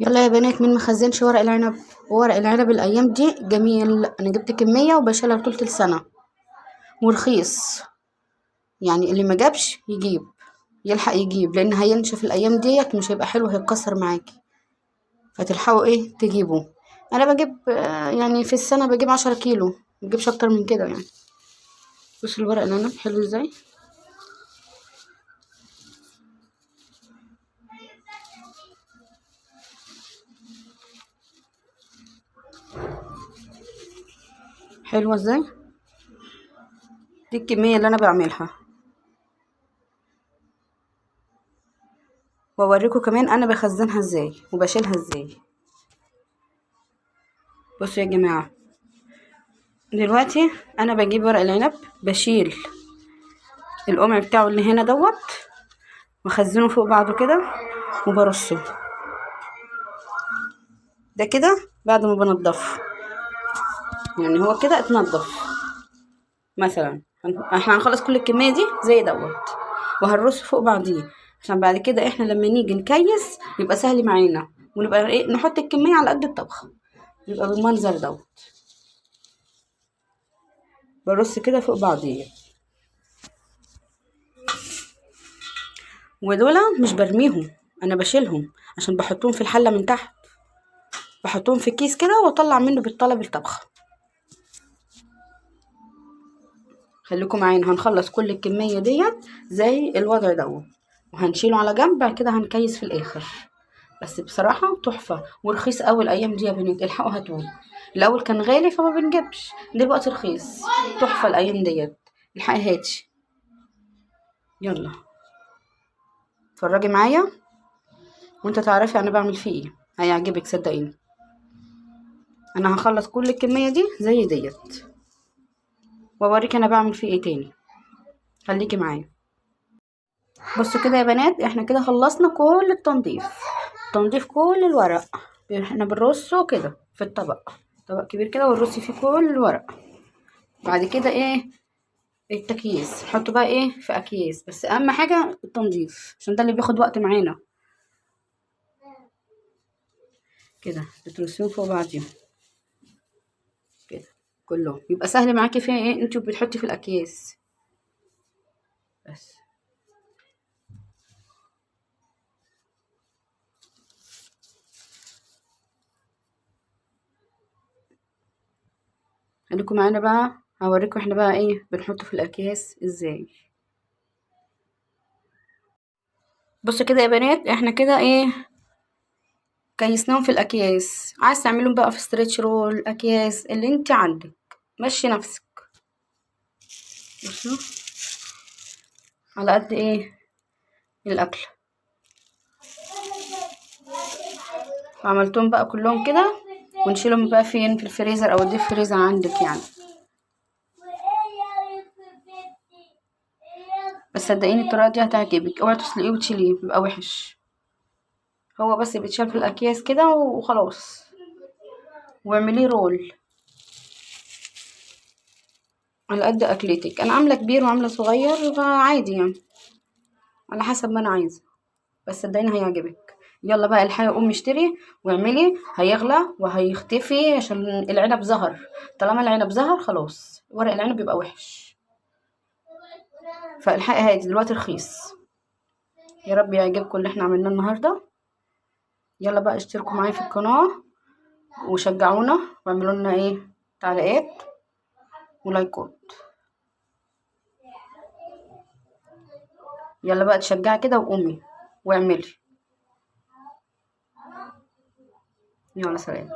يلا يا بنات، مين مخزنش ورق العنب؟ ورق العنب الايام دي جميل، انا جبت كمية وبشيلها طول السنة ورخيص، يعني اللي ما جابش يجيب، يلحق يجيب، لان هينشف الايام ديت مش هيبقى حلو، هيتكسر معاكي، فتلحقوا ايه تجيبوا. انا بجيب يعني في السنة بجيب 10 كيلو، ما بجيبش اكتر من كده يعني. بصوا الورق العنب حلو ازاي. حلوة ازاي. دي الكمية اللي انا بعملها، واوريكم كمان انا بخزنها ازاي وبشيلها ازاي. بصوا يا جماعة، دلوقتي انا بجيب ورق العنب، بشيل القمع بتاعه اللي هنا دوت، واخزنه فوق بعضه كده وبرصه ده كده بعد ما بنضفه، يعني هو كده اتنضف. مثلا احنا هنخلص كل الكمية دي زي دوت، وهنرصه فوق بعضيه عشان بعد كده احنا لما نيجي نكيس يبقى سهل معانا، ونبقى ايه نحط الكمية على قد الطبخة، يبقى بالمنظر دوت. برص كده فوق بعضيه، ودول مش برميهم، انا بشيلهم عشان بحطهم في الحلة من تحت، بحطهم في كيس كده واطلع منه بالطلب الطبخة. خليكم معانا، هنخلص كل الكمية ديت زي الوضع دوت، وهنشيله على جنب، بعد كده هنكيس في الاخر. بس بصراحة تحفة ورخيص قوي الايام دي يا بنات، الحقوا هاتوه. الاول كان غالي فما بنجيبش، دلوقتي رخيص، تحفة الايام ديت، الحقي هاتي. يلا اتفرجي معايا وانت تعرفي انا بعمل فيه ايه، هيعجبك صدقيني. انا هخلص كل الكمية دي زي ديت واوريك انا بعمل فيه ايه تاني، خليكي معايا. بصوا كده يا بنات، احنا كده خلصنا كل التنظيف، تنظيف كل الورق. احنا بنرصه كده في الطبق، طبق كبير كده ونرص فيه كل الورق. بعد كده ايه التكييس، نحطه بقى ايه في اكياس، بس اهم حاجة التنظيف عشان ده اللي بياخد وقت معانا. كده بترصيهم فوق بعضيهم كده كلهم، يبقى سهل معاكي فيها ايه انتوا بتحطي في الاكياس بس. خليكم معانا بقى، هوريكم احنا بقى ايه بنحطه في الاكياس ازاي. بصوا كده يا بنات، احنا كده ايه كيسناهم في الاكياس. عايز تعملهم بقى في stretch roll، اكياس اللي انت عندك، مشي نفسك. بصوا على قد ايه الاكل. عملتهم بقى كلهم كده، ونشيلهم بقى فين؟ في الفريزر او ال deep freezer عندك يعني. بس صدقيني الطريقة دي هتعجبك، اوعي تسلقيه وتشيليه بيبقى وحش، هو بس بيتشال في الاكياس كده وخلاص. واعمليه roll على قد اكلتك. انا عامله كبير وعامله صغير فعادي يعني على حسب ما انا عايزه، بس صدقيني هيعجبك. يلا بقى الحقي قومي اشتري واعملي، هيغلى وهيختفي عشان العنب ظهر. طالما العنب ظهر خلاص ورق العنب بيبقى وحش، فالحقي هاتي دلوقتي رخيص. يا رب يعجبكم اللي احنا عملناه النهارده. يلا بقى اشتركوا معايا في القناة وشجعونا واعملوا لنا ايه تعليقات ولايكات. يلا بقى تشجعي كده وقومي واعملي. يلا سلام.